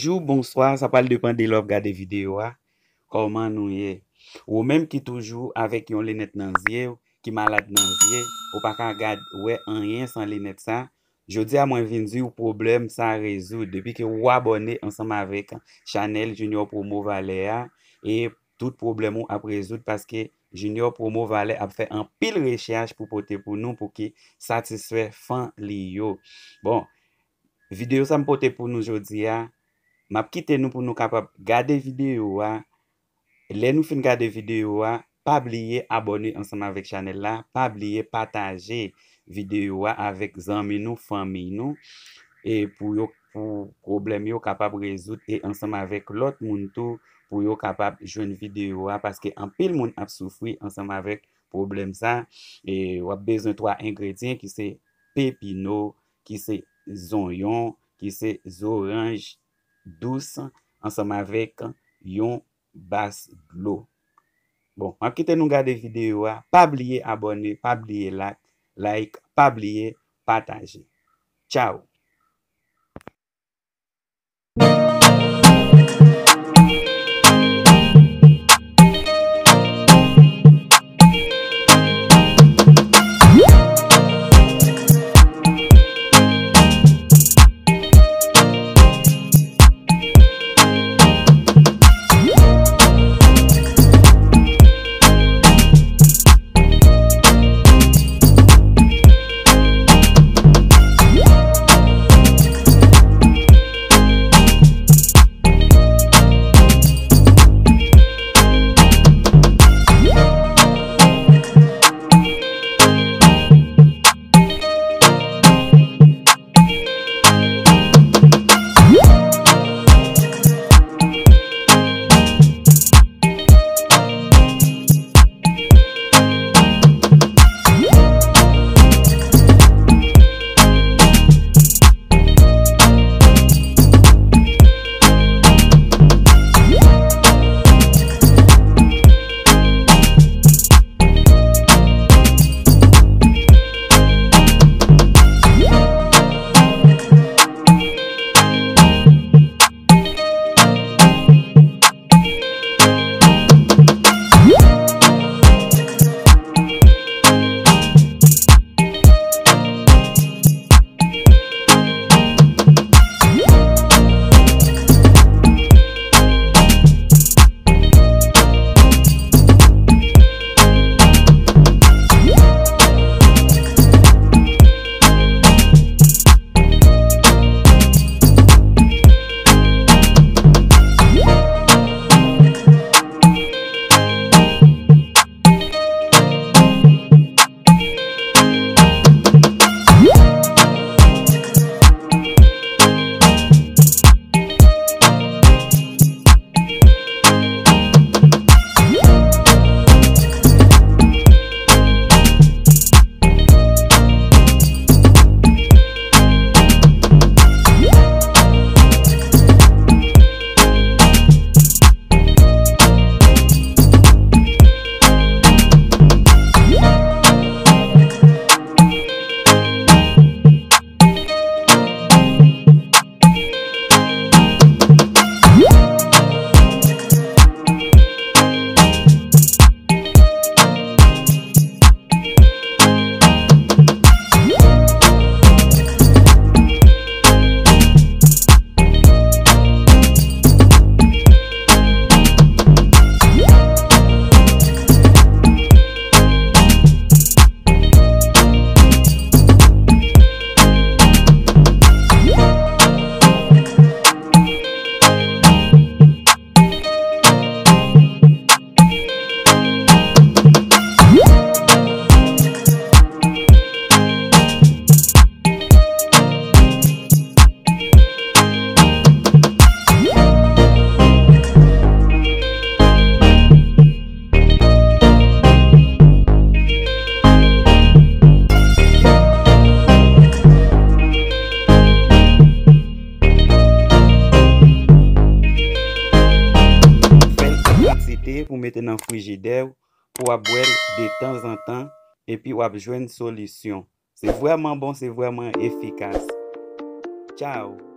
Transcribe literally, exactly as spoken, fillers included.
Bonjou, bonswa, sa pral depann de lè w ap gade videyo a. Kòman nou ye? Ou menm ki toujou avèk yon linèt nan zye w, ki malad nan zye, ou pa ka gad, wè anyen san linèt sa. Jodi a mwen vin di w pwoblèm sa rezoud. Depi ke w abòne ansanm avèk chanèl Junior Promo Valè a, e tout pwoblèm ou ap rezoud paske Junior Promo Valè ap fè anpil rechèch pou pote pou nou pou ki satisfè fan li yo. Bon, videyo sa m pote pou nou jodi a, m ap kite nou pou nou kapab gade videyo a. Lè nou fin gade videyo a, pa bliye abòne ansanm avèk chanèl la, pa bliye pataje videyo a avèk zanmi nou, fanmi nou, e pou yo, pou pwoblèm yo kapab rezoud e ansanm avèk lòt moun tou pou yo kapab jwenn videyo a, paske anpil moun ap soufri ansanm avèk pwoblèm sa. E w ap bezwen twa engredyan ki se pepino, ki se zonyon, ki se zoranj dous ansanm avèk yon bas dlo. Bon, m ap kite nou gade videyo a. Pa bliye abòne, pa bliye like, like, pa bliye pataje. Tchao! Fè l an kantite pou mete nan frijidè w, pou w ap bwè l detanzantan, epi w ap jwenn solisyon. Se vrèman bon, se vrèman efikas. Tchao!